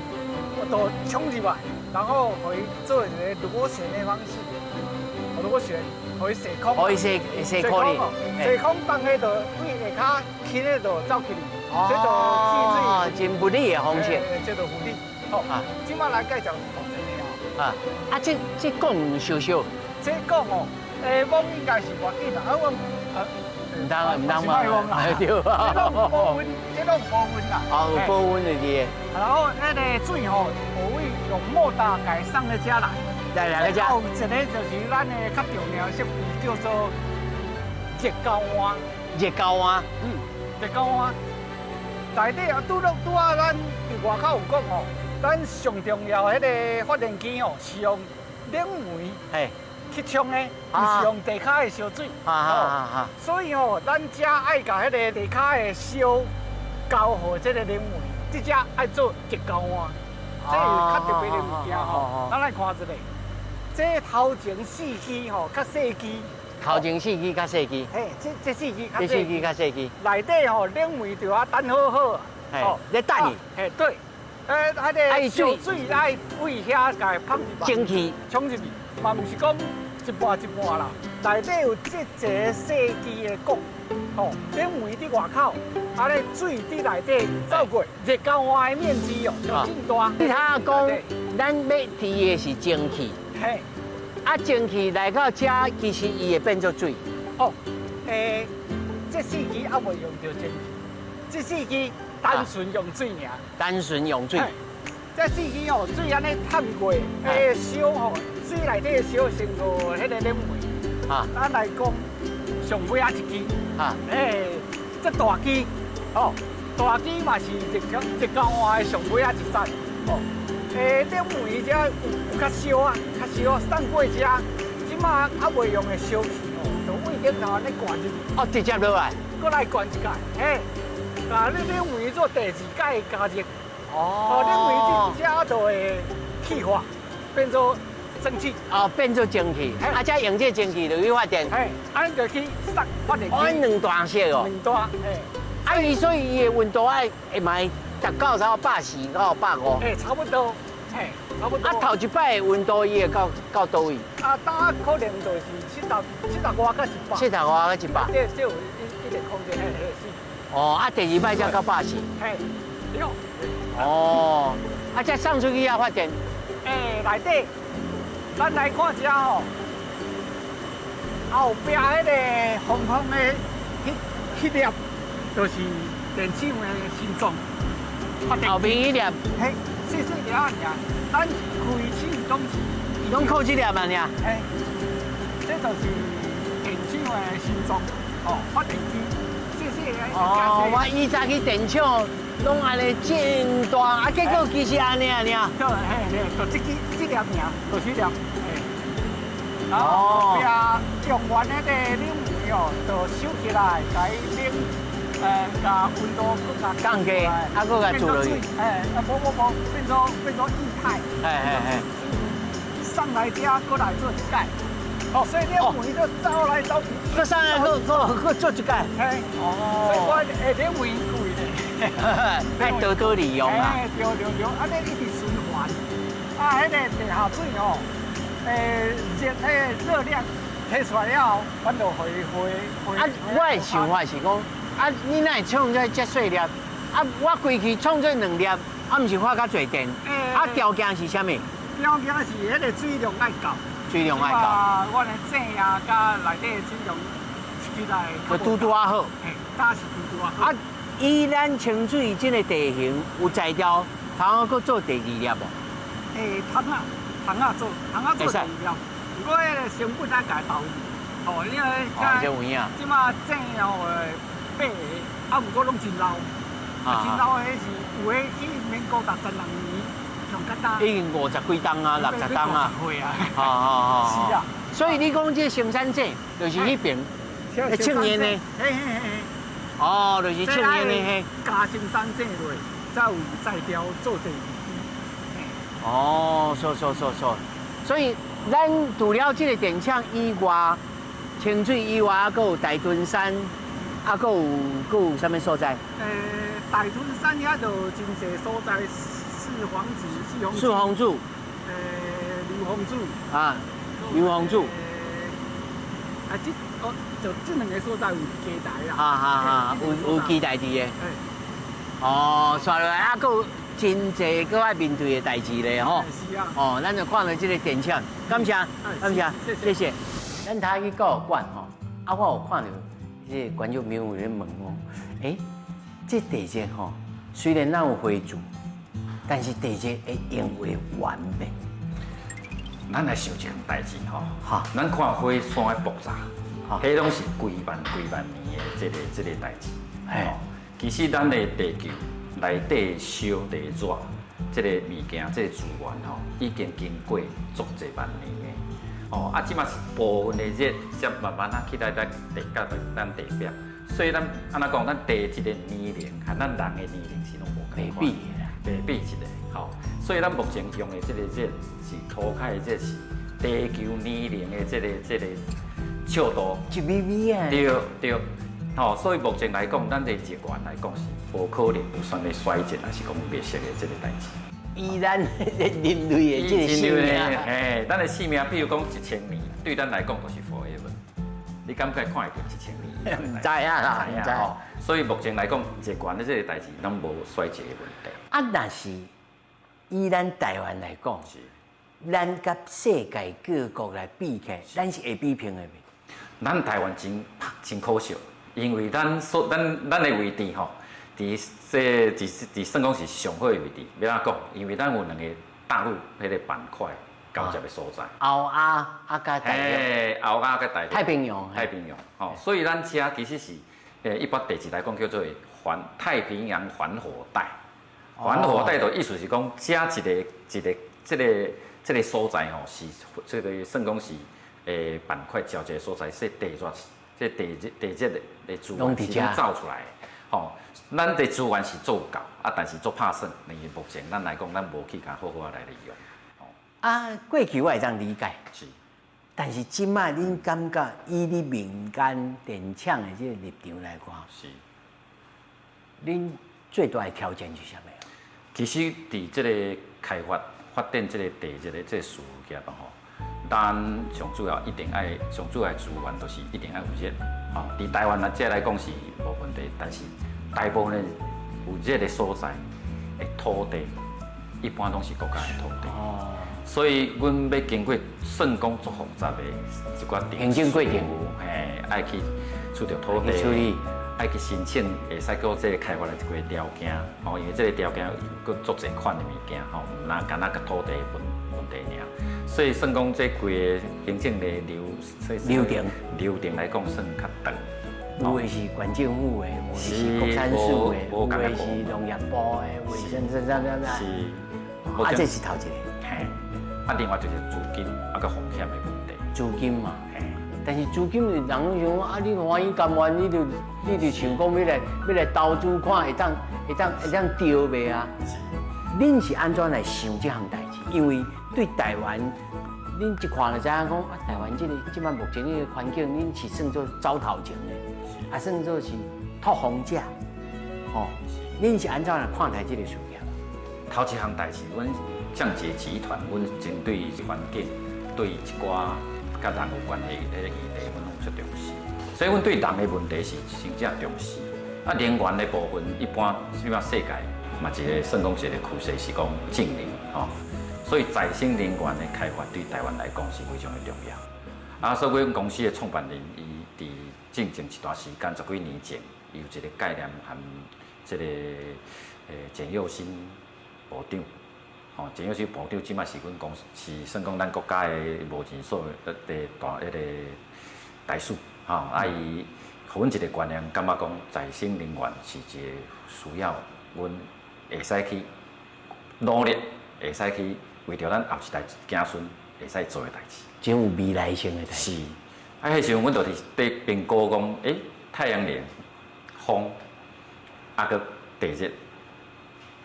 我都衝入來，然後予伊做一個螺旋的方式，螺旋，予伊洗空，予伊洗洗空哩，洗空當彼就對下跤輕的就走去哩，這就氣水，真物理的方式，這就物理。好，這馬來介紹。啊！啊，這講燒燒，這講哦，網應該是無要緊啦。啊，我毋通毋通嘛，對啊。這攏保溫，這攏保溫啦。哦，有保溫的佇。然後彼个水吼，有位用莫達共送咧遮來。來來個遮。有一个就是咱的較重要的設備，叫做熱膠碗。熱膠碗。嗯，熱膠碗。內底啊，拄拄仔咱佇外口有講吼，咱上重要彼个發電機哦，是用冷媒去沖的，毋是用地跤的燒水。所以哦，咱遮愛共彼个地跤的燒交予這個冷媒，這只愛做熱交換，這是較特別的物件吼。咱來看一下，這頭前四支吼較細支，頭前四支較細支，嘿，這四支較這四支較細支，內底吼冷媒就愛等好好，咧等伊。嘿，對，彼個燒水愛對遐共伊放入去，蒸汽沖入去，嘛毋是講一半一半啦，內底有這一个細支的管，吼，冷媒佇外口，啊咧水佇內底走過，熱交換的面積哦就真大。你頭仔講，咱欲提的是蒸汽，嘿，啊蒸汽來到遮，其實伊會變做水。哦，這四支猶未用著蒸汽，這四支單純用水爾。單純用水。這四支哦，水按呢探過，燒吼，水內底的燒先過彼个冷媒。咱來講，上尾仔一支，這大支，哦，大支嘛是熱交換的上尾仔一層，哦，冷媒遮有較燒啊，較燒啊，送過遮，這馬猶未用的燒氣哦，就對頂頭按呢灌入去。哦，直接落來。閣來灌一擺，嘿，共你冷媒做第二擺加熱。哦，冷媒這遮就會氣化，變做蒸汽。哦，變做蒸汽，啊，才用這蒸汽就去發電。嘿，按呢就去送發電機。哦，兩段式哦。兩段，嘿。啊，伊所以伊的溫度愛會嘛會達到差不多140到150。嘿，差不多，嘿，差不多。啊，頭一擺的溫度伊會到佗位？啊，當可能就是70外到100。七十外到100。這有一個空間，嘿，嘿，是。哦，啊，第二擺才到140。嘿，對。哦，啊，這送出去也發電。內底，咱來看一下吼，後壁彼个方方的彼粒，就是電廠的心臟。後邊彼粒。嘿，細細粒仔爾，咱開始攏是。攏靠這粒嘛爾。嘿，這就是電廠的心臟，哦，發電機，細細个。哦，我以前去電廠。攏按呢真大，啊，結果其實按呢爾。對，嘿，嘿，就這支這粒爾，就是這粒，嘿。然後後壁用完彼個冷媒哦，就收起來，共伊冷，共溫度閣共降低，啊，閣共煮落去。哎，啊，無無無，變做液態。嘿嘿嘿。上來遮，閣來做一擺。哦，所以冷媒就走來走去。閣上來，閣閣閣做一擺。嘿。哦。所以我會冷媒貴咧。愛多多利用啊！對對對，按呢一直循環。啊，彼个地下水吼，熱彼个熱量提出來了後，阮就予伊回回。啊，我的想法是講，啊，你哪會創這遮細粒？啊，我規氣創這兩粒，啊，毋是發較濟電？啊，條件是啥物？條件是彼个水量愛夠。水量愛夠。阮的井啊，佮內底的水量起來。就拄拄仔好。嘿，早是拄拄仔好。啊。以咱清水這个地形有才調，通閣做第二粒無？通啊，通啊做，通啊做第二粒。毋過彼个成本愛共投入，哦，因為哦，這有影。這馬井哦，八个，啊，毋過攏真老，啊，真老的彼是有的去民國66年上較早。已經50幾冬啊，60冬啊。歲啊。哦哦哦。是啊。所以你講這生產井就是彼爿，青年的。嘿嘿嘿。哦，就是青年的嘿。加生產井落，才有才調做第二支。哦，說說說說，所以咱除了這個電廠以外，清水以外，閣有大屯山，啊，閣有啥物所在？大屯山遐就真濟所在，四房子、四房四房子。劉房子。啊，劉房子。啊，這哦，就這兩個所在有基台啦。哈哈哈，有基台佇的。哦，煞落來啊，閣有真濟閣愛面對的代誌咧吼。是啊。哦，咱就看著這個電廠，感謝，感謝，謝謝。咱頭去教育館吼，啊，我有看著這個觀眾朋友咧問我，欸，這地熱吼，雖然咱有火柱，但是地熱會用袂完袂？咱來想一項代誌吼，咱看火山的爆炸，彼攏是幾萬幾萬年的這個代誌。其實咱的地球內底燒地熱，這個物件，這個資源吼，已經經過足濟萬年的。哦，啊，這馬是部分的熱，才慢慢仔起來咱地甲咱地表。所以咱按怎講，咱地質的年齡和咱人的年齡是攏無仝款，袂比的啦。袂比一个吼。所以咱目前用的這個熱是塗跤的熱，是地球年齡的這個尺度。一微微啊。對對，吼，所以目前來講，咱的熱源來講是無可能有啥物衰竭，還是講滅失的這個代誌。以咱人類的這個生命，嘿，咱的生命，比如講1000年，對咱來講就是 forever。你敢會看會著1000年？毋知影啦，毋知。吼，所以目前來講，熱源的這個代誌，攏無衰竭的問題。啊，若是以咱台灣來講，咱佮世界各國來比起來，咱是會比拼的袂？咱台灣真真可惜，因為咱所咱咱的位置吼，佇這佇佇算講是上好的位置。欲按怎講？因為咱有兩個大陸彼個板塊交接的所在。歐亞啊，佮大陸。歐亞佮大陸。太平洋。太平洋，吼，所以咱遮其實是一般地質來講叫做環太平洋環火帶。環火帶的意思是講，遮一個一個這個這個所在吼，是這個算講是板塊交接的所在，是地熱，這地熱地熱的資源是攏走出來的。吼，咱的資源是足夠，啊，但是足拍算，因為目前咱來講，咱無去共好好仔來利用。啊，過去我會當理解，是，但是這擺恁感覺以你民間電廠的這個立場來看，恁最大的挑戰是啥物？其實，佇這個開發發展這個地熱的這個事業吼，咱上主要一定愛上主要資源，就是一定愛有熱。吼，佇台灣來這來講是無問題，但是大部分的有熱的所在的土地，一般攏是國家的土地。哦。所以，阮欲經過算講足複雜的一寡行政過程，嘿，愛去取著土地，處理，愛去申請會使閣這個開發的一個條件，吼，因為這個條件有閣足濟款的物件，吼，毋若干焦佮土地問問題爾。所以算講這規个行政的流流程流程來講算較長。有的是縣政府的，有的是國產署的，有的是農業部的，有的是啥啥啥啥。是。啊，這是頭一個。嘿。啊，另外就是資金啊，佮風險的問題。資金嘛，嘿。但是資金人攏想講啊，你歡喜甘願，你就想講欲來投資，看會當著袂啊？恁是按怎來想這項代誌？因為對台灣，恁一看就知影講啊，台灣這個這擺目前這個環境，恁是算做走頭前的，啊，算做是拓荒者，吼。恁是按怎來看待這個事業？頭一項代誌，阮匠傑集團，阮針對環境，對一寡佮人有關係的彼個議題，阮攏足重視。所以，阮對人的問題是真正重視。啊，能源的部分，一般這擺世界嘛一個算講一個趨勢是講淨零吼，所以再生能源的開發對台灣來講是非常的重要。啊，所以阮公司的創辦人，伊佇進前一段時間，十幾年前，伊有一個概念和這個簡又新部長，吼，簡又新部長這擺是阮公司是算講咱國家的無人所的大彼個大使，吼，啊伊予阮一個觀念，感覺講再生能源是一個需要阮會使去努力，會使去為著咱後一代子孫會使做的代誌，真有未來性的代誌。是，啊，彼時陣阮就佇咧評估講，欸，太陽能、風，啊，閣地熱。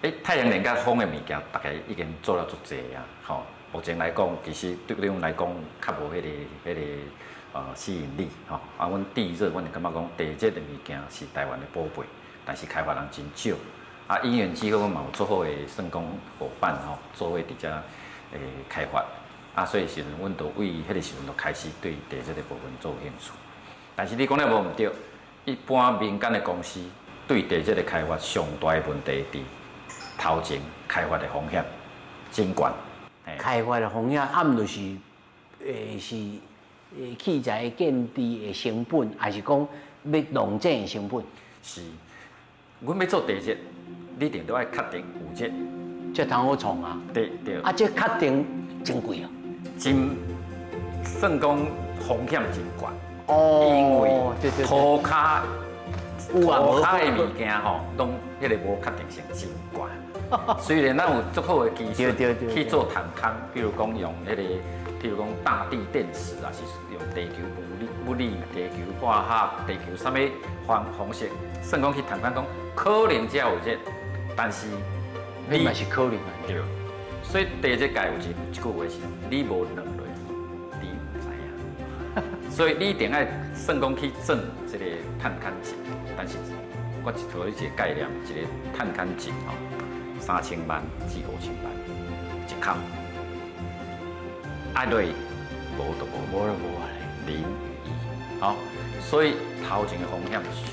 欸，太陽能佮風的物件，大家已經做了足濟啊，吼。目前來講，其實對阮來講，較無彼個吸引力，吼。啊，阮地熱，阮就感覺講地熱的物件是台灣的寶貝，但是開發人真少。啊，因緣際會，阮嘛有足好的算講夥伴吼，做伙佇遮開發。啊，所以時陣，阮就為彼個時陣就開始對地熱的部分做興趣。但是你講了無毋對，一般民間的公司對地熱的開發上大的問題佇頭前開發的風險真懸。開發的風險，啊，毋就是是器材建置的成本，還是講欲弄井的成本？是，阮欲做地熱，你一定都愛確定有熱，才通好創啊。對對。啊，這確定真貴啊。真算講風險真懸。哦。因為塗跤塗跤的物件吼，攏彼個無確定性真懸。雖然咱有足好的技術去做探空，比如講用彼個，譬如講大地電磁，抑是用地球物理、物理、地球化學、地球啥物方式，算講去探空，講可能才有熱，但是你嘛是可能啊。對，所以地熱界有一句話是：你無鑽落，你毋知影。所以你一定愛算講去鑽這個探勘井，但是我一提你一個概念，一個探勘井吼，3000萬至5000萬一口，愛落無就無，無就無啊。零與一，吼，所以頭前的風險是傷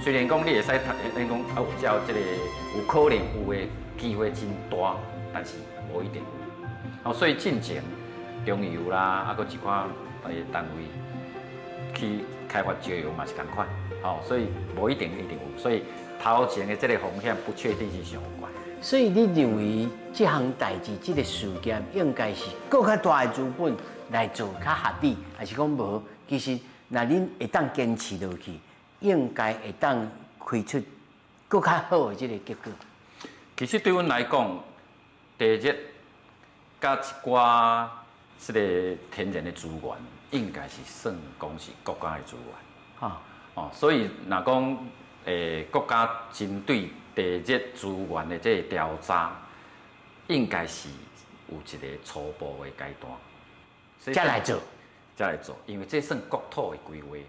懸。雖然講你會使，你講啊有照這個有可能有的機會真大，但是無一定有。哦，所以進前中油啦，啊，閣一寡單位去開發石油嘛是仝款，吼，所以無一定一定有，所以頭前的這個風險不確定性傷懸。所以你認為這項代誌、這個事業應該是閣較大的資本來做較合理，還是講無？其實若恁會當堅持落去，應該會當開出閣較好的這個結果。其實對阮來講，地熱佮一寡這個天然的資源，應該是算講是國家的資源。哦，所以若講國家針對地熱資源的這個調查，應該是有一個初步的階段，才來做，才來做，因為這算國土的規劃。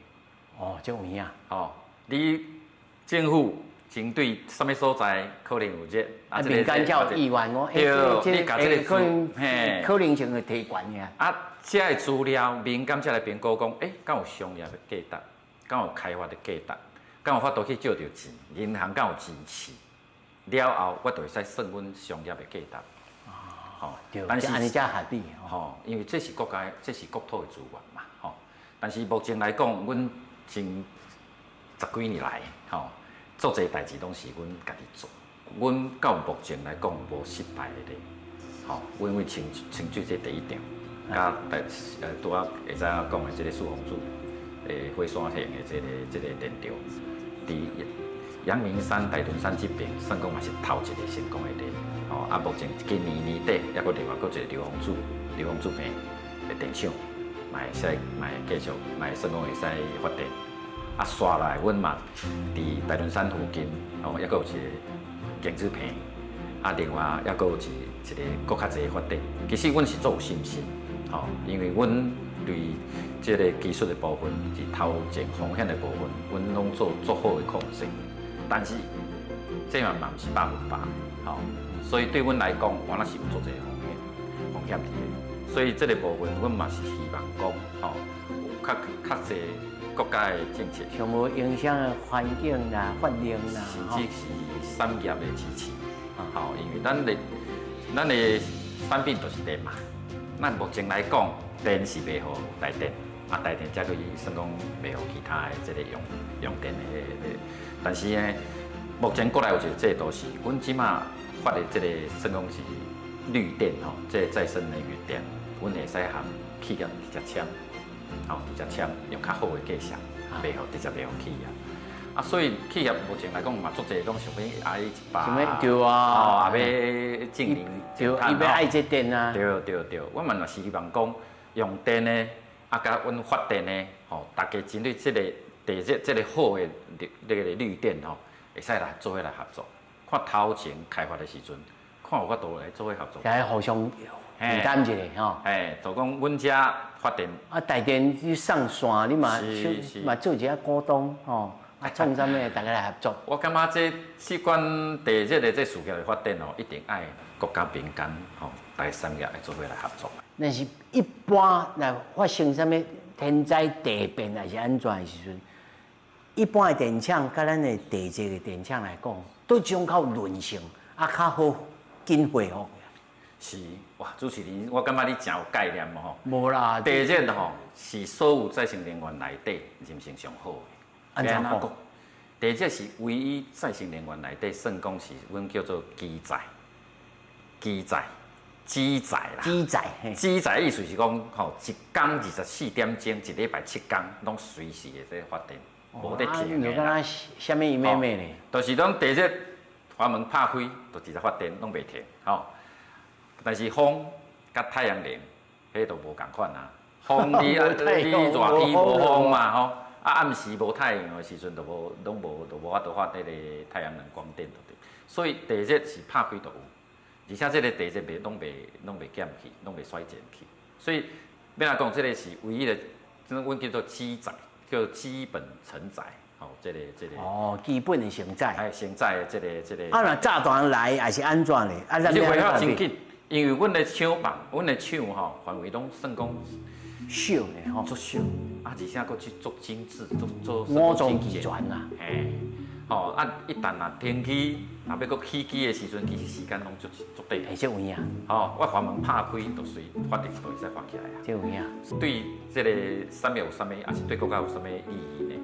哦，這有影。哦，你政府針對啥物所在可能有熱，啊，民間才有意願哦。對，你共這個可能可能性會提懸爾。啊，這个資料民間才來評估講，欸，敢有商業的價值，敢有開發的價值，敢有法度去借著錢，銀行敢有支持，了後我就會使算阮商業的價值。哦，對，但是按呢才合理。吼，因為這是國家，這是國土的資源嘛，吼。但是目前來講，阮前十幾年來，吼，做這代誌攏是阮家己做。阮到目前來講無失敗的例，吼，阮為清清水這第一場，佮拄仔會知影講的這個四方子，火山型的這個電池，佇陽明山、大屯山這邊，算講嘛是頭一個成功的例。吼，啊，目前今年年底猶閣另外閣一個劉鳳柱坪的電廠，嘛會使，嘛會繼續，嘛會算講會使發電。啊，紲來阮嘛佇大屯山附近，吼，猶閣有一個耕子坪，啊，另外猶閣有一個閣較濟發電。其實阮是足有信心，吼，因為阮對這個技術的部分，是頭前風險的部分，阮攏做足好的控制。但是這嘛毋是100%，吼，所以對阮來講，我那是有足濟風險佇的。所以這個部分，阮嘛是希望講，吼，有較濟國家的政策，像無影響環境啦、法令啦，甚至是產業的支持，吼，因為咱的產品就是電嘛。咱目前來講，電是賣予台電，啊，台電才閣去算講賣予其他的這個用電的。但是呢，目前國內有一個制度是，阮這馬發的這個算講是綠電吼，這個再生能源電，阮會使含企業直接簽，吼，直接簽用較好的價錢賣予直接賣予企業。啊，所以企業目前來講嘛，足濟攏想欲愛一百，想欲對啊，哦，也欲淨零，對，伊欲愛這電啊。對對對，我嘛是希望講用電的，啊，佮阮發電的，吼，大家針對這個地熱這個好的這個綠電吼，會使來做伙來合作。看頭前開發的時陣，看有法度來做伙合作。來互相負擔一下吼。嘿，就講阮遮發電。啊，台電你送線，你嘛嘛做一下股東吼。啊，創啥物？大家來合作。我感覺這款地熱的這事業的發展哦，一定愛國家民間吼，大產業來做伙來合作。但是，一般若發生啥物天災地變，還是按怎的時陣，一般的電廠佮咱的地熱的電廠來講，佗一種較有韌性，啊，較好緊恢復。是哇，主持人，我感覺你真有概念吼。無啦，地熱吼是所有再生能源內底韌性上好的。按怎講？地熱是唯一再生能源內底算講是阮叫做基載、基載、基載啦。基載，基載意思是講吼，一工24點鐘，一禮拜7工，攏隨時會使發電，無咧停的。你敢若啥物妹妹呢？就是講地熱阀門拍開就直接發電，攏袂停，吼。但是風佮太陽能，彼就無仝款啊。風你啊，你熱天無風嘛，吼。啊，暗時無太陽的時陣，就無攏無，就無法度發彼個太陽能光電，對。所以地熱是拍開就有，而且這個地熱袂攏袂攏袂減去，攏袂衰減去。所以欲按怎講，這個是唯一的，這阮叫做基載，叫基本承載。哦，這個這個。哦，基本的承載。哎，承載的這個這個。啊，若炸彈來還是按怎咧？啊，這會較真緊，因為阮的廠房，阮的廠吼範圍攏算講小呢吼，足小，啊，而且閣去足精緻，足足五臟俱全啊。嘿，吼啊，一旦若停機，若欲閣起機的時陣，其實時間攏足足短。會這有影。吼，我閥門拍開就隨發電就會使發起來啊。這有影。對這個啥物有啥物，抑是對國家有啥物意義呢？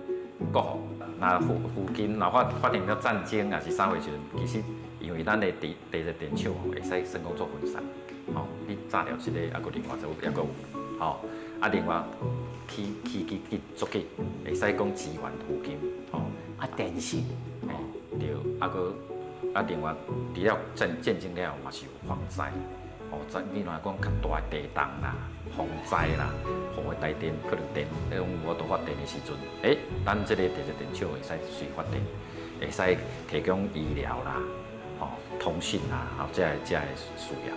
國防，若附附近若發發生了戰爭，抑是啥貨時陣，其實因為咱的地地熱電廠吼，會使算講做分散。吼，你炸掉這個，抑閣另外就抑閣有，吼，啊另外起起機緊足緊，會使講支援附近，吼，啊電信，嘿，對，啊閣啊另外除了戰戰爭了後嘛是有防災，哦，災你若講較大的地動啦、風災啦，予台電可能電彼種無法度發電的時陣，欸，咱這個地熱電廠會使隨發電，會使提供醫療啦、吼通訊啦，吼這个這个需要。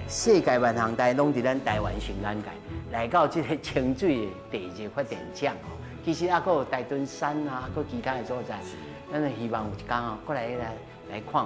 世界萬項代攏佇咱台灣新眼界，來到這個清水的地熱發電廠吼，其實猶閣有大屯山啊，閣其他的所在，咱就希望有一工吼，閣來來來看。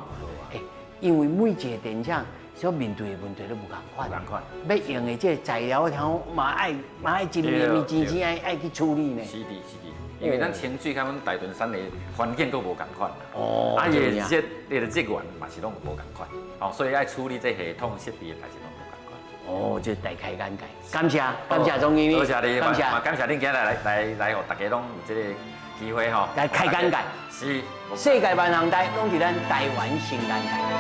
欸，因為每一個電廠所面對的問題都無仝款，無仝款，欲用的這個材料，我聽講嘛愛嘛愛真綿密真正愛愛去處理呢。是的，是的，因為咱清水佮阮大屯山的環境閣無仝款，哦，啊，伊的熱伊的熱源嘛是攏無仝款，哦，所以愛處理這系統設備的代誌攏無仝款。哦，這大開眼界，感謝感謝總經理，多謝你，感謝感謝恁今日來來來，予大家攏有這個機會吼，來開眼界。是，世界萬項代攏佇咱台灣新眼界。